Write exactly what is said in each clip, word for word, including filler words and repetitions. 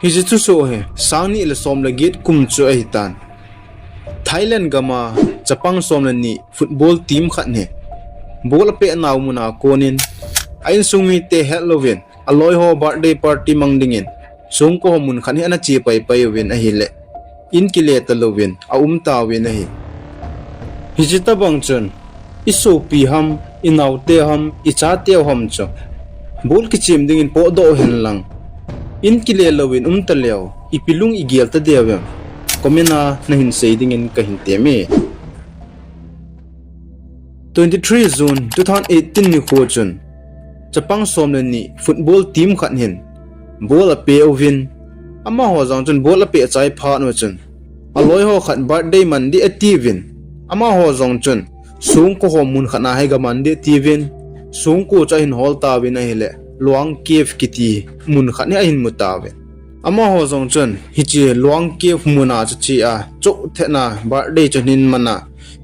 Hiche thusoh hi sang ni le som le get kum chu ahitan. Thailand gam a chapang som le ni football team khat hi ball apeh nau mun a konin a insung mite het louvin aloi ho birthday party mang dingin songko ho mun khat hi ana che pai pai uvin ahile, in kile ta louvin aum tauvin ahi. Hiche tabang chun, i sopi ham, i naote ham, i chateu ham chu ball kichem dingin potdoh hen lang, in kile louvin um taleu, ipi lung i gel ta diu em? Comment a nahin sei dingin kahin teme. Twenty three June two thousand eighteen nikho chun, chapang som le ni football team khat hin ball apeh uvin, amaho jong chun ball apeh chai phat u chun, aloi ho khat birthday man ding atiuvin, amaho jong chun songko ho mun khat a hi gaman ding atiuvin, songko chu ahin hol tauvin ahile, Luang Cave kiti mun khat hi ahin mu tauvin. Amaho jong chun hiche Luang Cave mun a chu che a, chutah a birthday chu hin man a,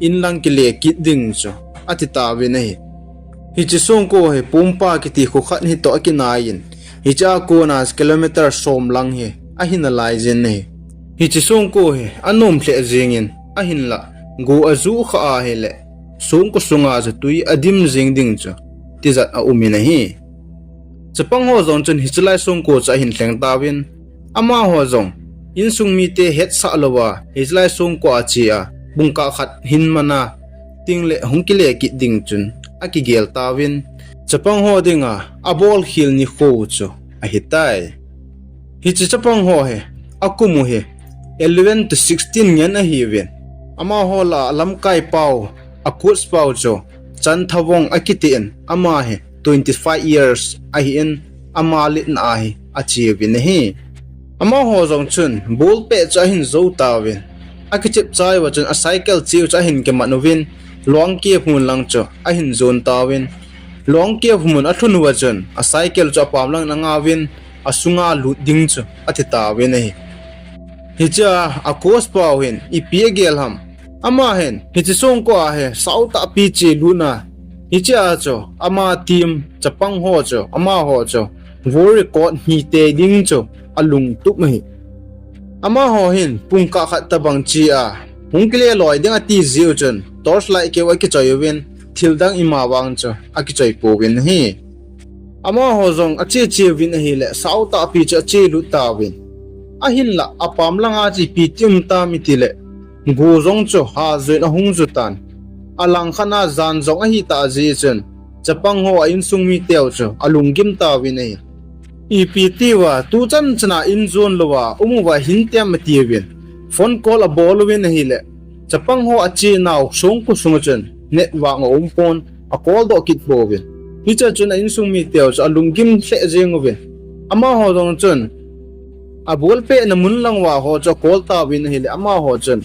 in lang kile kit ding chu ati tauvin ahi. Hiche songko hi Pumpa kiti kho khat hi toh akinai in, hiche a kona kilometer som lang hi ahin alai jin ahi. Hiche songko hi anom lheh jengin, ahinla go ajuh khah ahile, songko sunga chu tui adim jeng ding chu tijat aum in ahi. Chapang ho jong chun hiche lai songko chu ahin lheng tauvin, amaho jong insung mite hetsah louva hiche lai songko a che a, pungkah khat hin man a, tin le hung kile kit ding chun akigel tauvin, chapang ho dinga abolkhel nikho chu ahitai. Hiche chapang ho hi akum u hi eleven to sixteen ngen ahiuvin, amaho lah a lamkai pau, a coach pau chu Chanthavong akitin, ama hi twenty five years ahin, ama letna a hi ache uvin ahi. Amaho jong chun ball peh chu ahin jou tauvin, akichep chai uva chun a cycle cheu chu ahin kiman uvin, Luang Cave mun lang chu ahin jon tauvin, Luang Cave mun alhun uva chun a cycle chu apam lang in anga uvin, asunga lut ding chu athi tauvin ahi. Hichea a coach pau hin ipi agel ham? Ama hin hiche songko a hi sao tahpi che lut na, hichea chu ama team chapang ho chu, amaho chu world record hi tei ding chu alungtup ahi. Amaho hin pungkah khat tabang che a, hung kile loi ding ati jeh u chun torchlight keu akichoi uvin, thil dang ima vang chu akichoi pouvin ahi. Amaho jong ache che uvin ahile, sao tahpi chu ache lut tauvin, ahinla apam langa chu ipi ti um tam itile, go jong chu hajoin ahung ju tan. Alangkhat a jan jong ahitah jeh chun, chapang ho a insung miteu chu alunggim tauvin ahi. Ipi tiuva tuchan chana in jon louva um uva hintem atiuvin, phone call abol uvin ahile, chapang ho achenau songko sunga chun network aum pon, a call doh kit pouvin. Hichea chun a insung miteu chu alunggim lheh jeng uvin, amaho jong chun a ball pehna mun lang uva ho chu a call tauvin ahile, amaho chun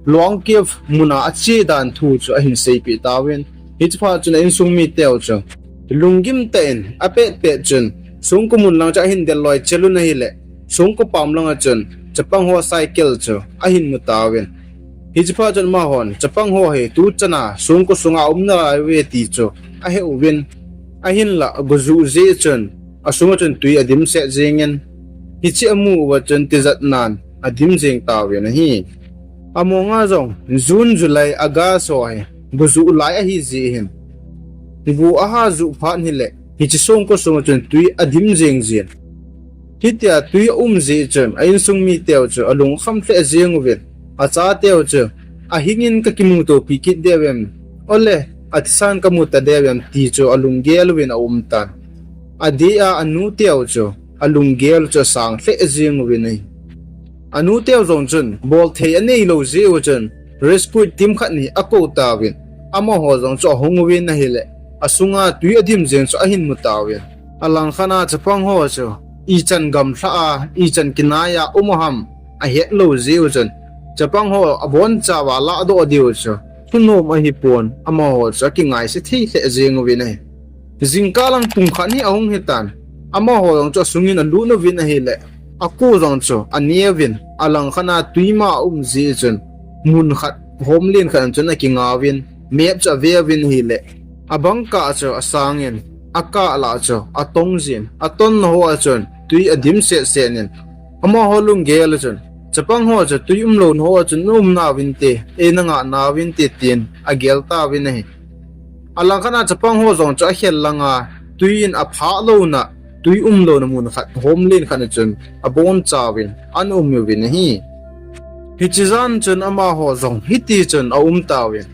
Luang Cave muna ache dan thu chu ahin seipeh tauvin, hiche phat chun a insung miteu chu lunggim tah in apet pet chun songko mun lang chu ahin del loi chel un ahile, songko pam langa chun chapang ho cycle chu ahin mu tauvin, hiche phat chun amahon chapang ho hi tuchana songko sunga aum nalai uve ti chu ahe uvin, ahinla go juh jeh chun asunga chun tui adim set jengin, hiche amu uva chun tijat nan adim jeng tauvin ahi. Amonga jong June, July, August ho hi go juh lai ahi jeh hin, go aha juh phat hile hiche songko sunga chun tui adim jeng jin, hitia tui aum jeh chun a insung miteu chu alungkham lheh jeng uvin, achateu chu ahingin kakimutopi kit diu em, ole athisan kamu ta diu em ti chu alunggel uvin aum tan. Adeh a anuteu chu alunggel chu asang lheh jeng uvin ahi. Anuteu jong chun bolthei aneilou jeh u chun rescue team khat hi akou tauvin, amaho jong chu ahung uvin ahile, asunga tui adim jeng chu ahin mu tauvin, alangkhat a chapang ho chu ichan gamlha a, ichan kinai a um u ham ahet lou jeh u chun, chapang ho abonchauva ladoh diu chu thunom ahipon, amaho chu akingaise thei lheh jeng uvin ahi. Jingkah lang pung khat hi ahung hitan, amaho jong chu asungin alut uvin ahile, aku jong chu aneuvin, alangkhat a tuima aum jeh chun, mun khat, hom len khat chun akingauvin, map chu aveuvin ahile, abangkah chu asangin, akah lah chu atong jin, atonna ho a chun tui adim set set in, Amaho lunggel a chun, chapang ho chu tui umlou na ho a chun na um nauvinte, ei na ngah nauvinte tin agel tauvin ahi. Alangkhat a chapang ho jong chu akhel langa, tui in aphah louna, tui umlouna mun khat, homlen khat a chun abonchauvin ana um uvin ahi. Hiche jan chun amaho jong hiti chun aum tauvin.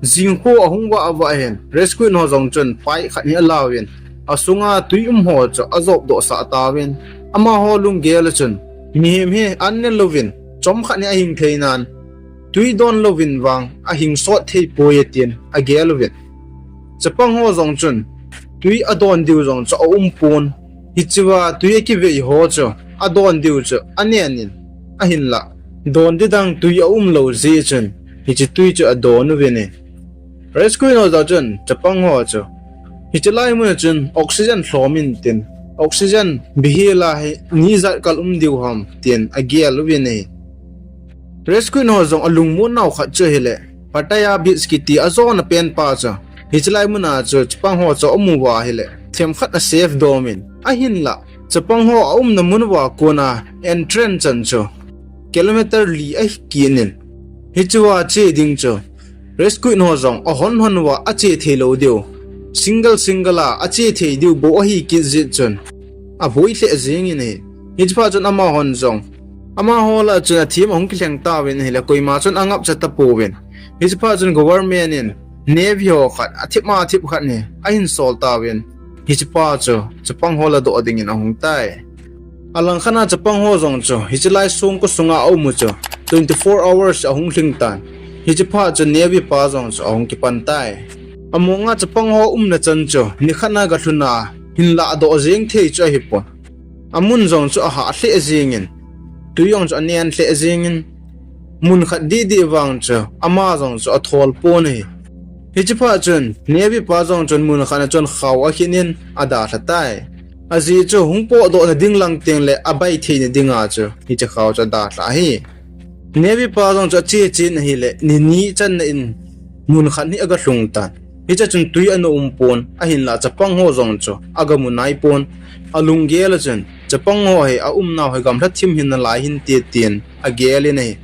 Jingkho ahung vah vah hin, rescue ho jong chun pipe khat hi alauvin, asunga tui um ho chu ajopdoh sah tauvin. Amaho lunggel a chun, mihem hi an ne louvin, chomkhat hi ahing thei nan, tui don louvin vang ahing sot thei poi e tin agel uvin. Chapang ho jong chun, tui adon diu jong chu aum pon. Hichea tui akivei ho chu adon diu chu anen in, ahinlah don di dang tui aumlou jeh chun, hiche tui chu adon uvin ahi. Rescue ho jong chun chapang ho chu, hiche lai mun a chun oxygen lhom in tin, oxygen bihela hi ni ijat kal um diu ham tin agel uvin ahi. Rescue ho jong alungmon nau khat chu ahile, Pattaya Beach kiti ajona pen pa chu, hiche lai mun a chu chapang ho chu amu uva ahile, themkhat a safe dom in, ahinlah chapang ho aumna mun uva kona entrance chan chu kilometer li ahi kit in, hichea che ding chu rescue ho jong ahon hon uva ache thei lou diu, single single a ache thei diu bou ahi kit jeh chun, aboi lheh jeng in ahi. Hiche phat chun amahon jong, amaho lah a chun athem ahung kilheng tauvin ahile, koima chun angapcha tapouvin. Hiche phat chun government in Navy ho khat, athip ma athip khat hi ahin sol tauvin, hiche pa chu chapang ho ladoh dingin ahung tai. Alangkhat a chapang ho jong chu, hiche lai songko sunga aum u chu twenty four hours ahung lhing tan. Hiche phat chu Navy pa jong chu ahung kipan tai. Amonga chapang ho umna chan chu nikhat a galhun a, hinlah adoh jeng thei chu ahipon. Amun jong chu ahah lheh jengin, tui jong chu anen lheh jengin, mun khat didi vang chu ama jong chu athol pon ahi. Hiche phat chun Navy pa jong chun mun khat a chun khao akhin in adalha tai. Ajeh chu hung potdoh na ding lang tengle abai thei na dinga chu hiche khao chu adalha ahi. Navy pa jong chu ache chen ahile, ni ni channa in mun khat hi agalhung tan. Hiche chun tui ana um pon, ahinlah chapang ho jong chu agamu nai pon. Alunggel a chun, chapang ho hi aumnau hi gamlha thim hi nalai hinte tin agel in ahi.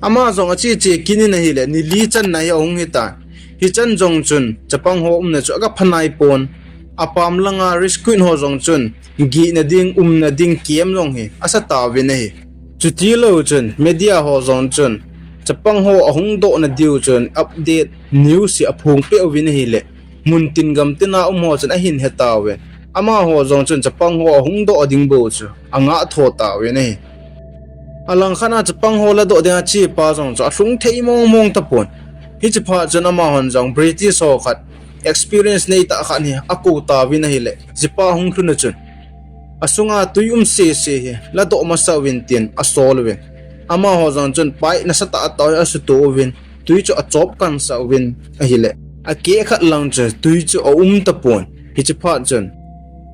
Ama jong ache che kit in ahile, ni li channa hi ahung hitan. Hichan jong chun chapang ho umna chu agapha nai pon. Apam langa rescue ho jong chun gihna ding, umna ding camp jong hi asa tauvin ahi. Chutilou chun media ho jong chun chapang ho ahung dohna diu chun update news hi aphong peh uvin ahile, muntin gamtina um ho chun ahin he tauvin, amaho jong chun chapang ho ahung doh ding bou chu angah tho tauvin ahi. Alangkhat a chapang ho ladoh dinga chepa jong chu alhung thei mong mong tapon. Hiche phat chun amahon jong British ho khat, experience neitah khat hi akou tauvin ahile, hichepa hung lhun a chun, asunga tui um sese hi ladoh masa uvin tin asol uvin. Amaho jong chun pipe nasatah tah hi asuto uvin, tui chu achop kangsah uvin ahile, akeh khat lang chu tui chu aum tapon. Hiche phat chun,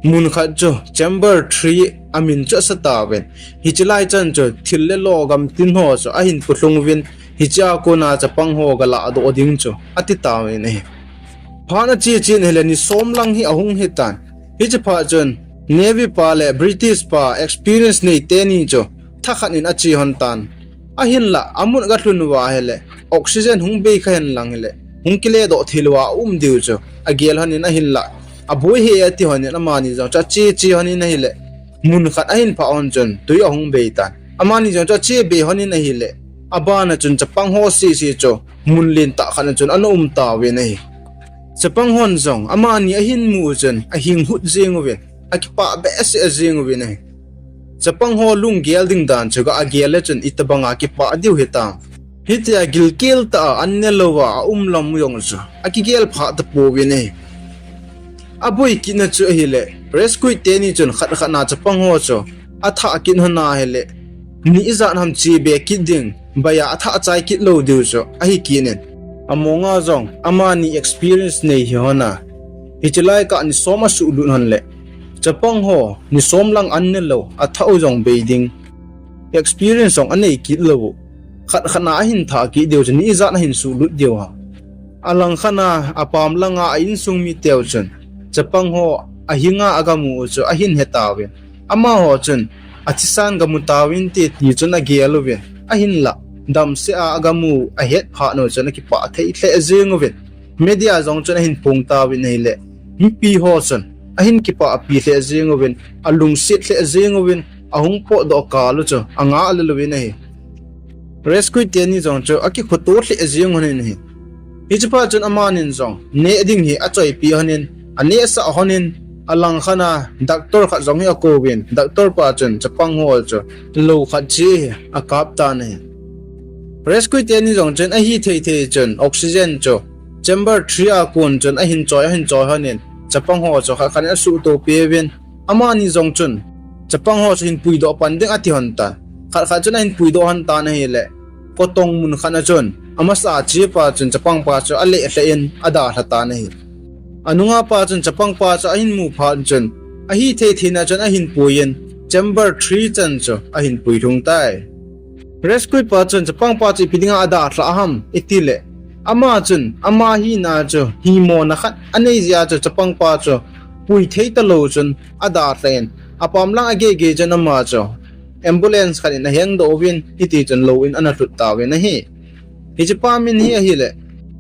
mun khat chu chamber three amin chu asa tauvin. Hiche lai chan chu thil le lo gamtin ho chu ahin pulhung uvin, hichea kona chapang ho galadoh ding chu ati tauvin ahi. Phat ache chen ahile ni som lang hi ahung hitan. Hiche phat chun Navy pa le British pa experience nei teni chu thakhat in ache lhon tan. Ahinlah, amun agalhun uva ahile, oxygen hung bei kha henlang hile, hung kiledoh thei louva aum diu chu agel lhon in ahinlah, aboi e ati lhon in amani jong chu ache che lhon in ahile, mun khat ahin phah lhon chun tui ahung bei tan. Amani jong chu ache bei lhon in ahile, abana chun chapang ho sese chu mun lentah khat a chun ana um tauvin ahi. Chapang hon jong amani ahin mu u chun ahing hut jeng uvin, akipah behseh jeng uvin ahi. Chapang ho lunggel ding dan chu ga agel le chun itobanga kipah diu hitam. Hitia gilkel tah a an ne louva aum lam u jong chu akigel phah tapouvin ahi. Aboi kitna chu ahile, rescue teni chun khat khat na chapang ho chu athah kit lhon ahile, ni ijat ham chebe kit ding, baiya athah chai kit lou diu chu ahi kit in. Amonga jong amani experience nei hi lhon a, hiche lai kah ni som asuhlut lhon le, chapang ho ni som lang an ne lou, athah u jong bei ding, experience jong anei kit lou u, khat khat na ahin thah kit diu chu ni ijat ahin suhlut diu ham. Alangkhat a apam langa a insung miteu chun chapang ho ahinga agamu u chu ahin he tauvin, amaho chun athisan gamu tauvinte ti chun agel uvin. Ahinlah, damsel a agamu ahet phat u chun akipah thei lheh jeng uvin. Media jong chun ahin phong tauvin ahile, mipi ho chun ahin kipahpi lheh jeng uvin, alungset lheh jeng uvin, ahung potdoh kal u chu angah lel uvin ahi. Rescue teni jong chu akikhoto lheh jeng uvin ahi. Hiche phat chun amanin jong neh ding hi achoipi honin, anehsah honin, alangkhat a doctor khat jong hi akouvin, doctor pa chun chapang ho chu lou khat cheh hi akap tan ahi. Rescue teni jong chun ahithei thei chun oxygen chu chamber three a kon chun ahin choi, ahin choi honin, chapang ho chu khat khat in asuhto peuvin, amani jong chun chapang ho chu hin puidoh pan ding ati hon tan. Khat khat chun ahin puidoh hon tan ahile, kotong mun khat a chun amasa a chepa chun chapang pa chu aleh lheh in adalha tan ahi. Anunga pa chun chapang pa chu ahin mu phat chun, ahithei theina chun ahin puiyin, chamber three chan chu ahin pui lhung tai. Rescue pa chun chapang pa chu ipi dinga adalhah ham itile, ama chun ama hina chu himona khat anei jeh a chu chapang pa chu pui thei talou chun adalhah in, apam lang ageh geh chun ama chu ambulance khat in ahengdoh uvin, hiti chun lou in ana lhut tauvin ahi. Hichepa min hi ahile,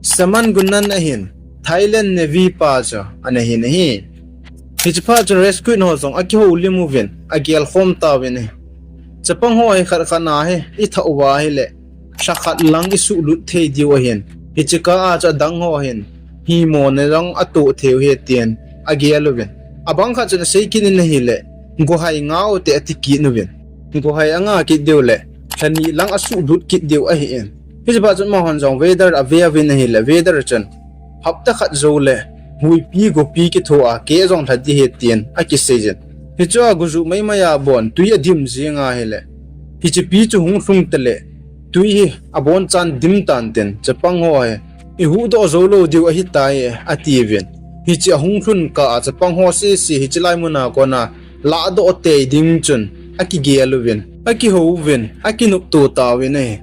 Saman Gunnan ahin, Thailand Navy pa chu ana hin ahi. Hiche phat chun rescue ho jong akihoulim uvin, agelkhom tauvin ahi. Chapang ho hi khat khat na hi ithah uva ahile, lha khat lang isuhlut thei diu ahin, hiche kah a chu adang ho hin himona jong atoh thei u ahi tin agel uvin. Abang khat chun asei kit in ahile, gohai nga ute ati kit uvin. Gohai anga kit diu le, lha ni lang asuhlut kit diu ahin. Hiche phat chun amahon jong weather ave uvin ahile, weather chun hapta khat joule huipi gopi kitho a keh jong lha ding ahi tin akiseiyin. Hichea gojuh maimai a bon twi adim jeng ahile, hichepi chu hung lhung tale, twi hi abonchan dim tan tin, chapang ho hi ihuhdoh joulou diu ahitai atiuvin. Hiche ahung lhun kah a chapang ho sese hiche lai muna kona lahdoh tei ding chun akigel uvin, akihou uvin, akinopto tauvin ahi.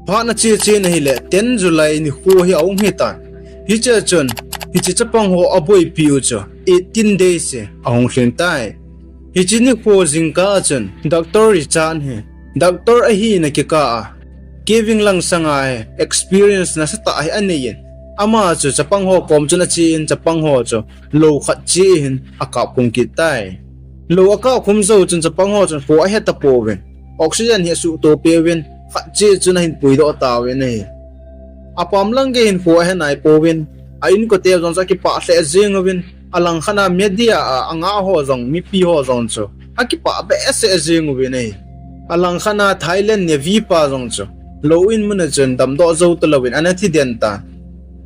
Phat ache chen ahile, ten July nikho hi ahung hitan. Hichea chun hiche chapang ho aboipi u chu eighteen days hi ahung lhing tai. Hiche nikho jingkah a chun Doctor Richard hi doctor ahina kikah a, caving lang sanga hi experience nasatah hi aneiyin, ama chu chapang ho kom chun achen, chapang ho chu lou khat cheh hin akapkhum kit tai. Lou akapkhum jou chun chapang ho chun kho ahe tapouvin, oxygen hi asuhto peuvin, khat cheh chun ahin puidoh tauvin ahi. Apam lang gei hin kho ahe naipouvin, a inkote jong chu akipah lheh jeng uvin, alangkhat a media a angah ho jong, mipi ho jong chu akipah behseh jeng uvin ahi. Alangkhat a Thailand Navy pa jong chu lou in muna chun damdoh jou talouvin ana thiden tan.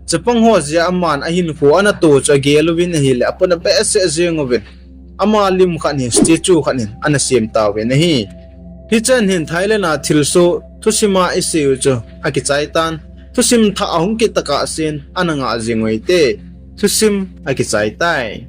Chapang ho jeh a aman ahinkho anato chu agel uvin ahile, apuna behseh jeng uvin, ama lim khat hi statue khat hin ana sem tauvin ahi. Hichan hin Thailand a thilsoh thusim a isei u chu akichai tan. Thusim thah ahung kit tokah sen ana ngah jing u hite. Thusim akichai tai.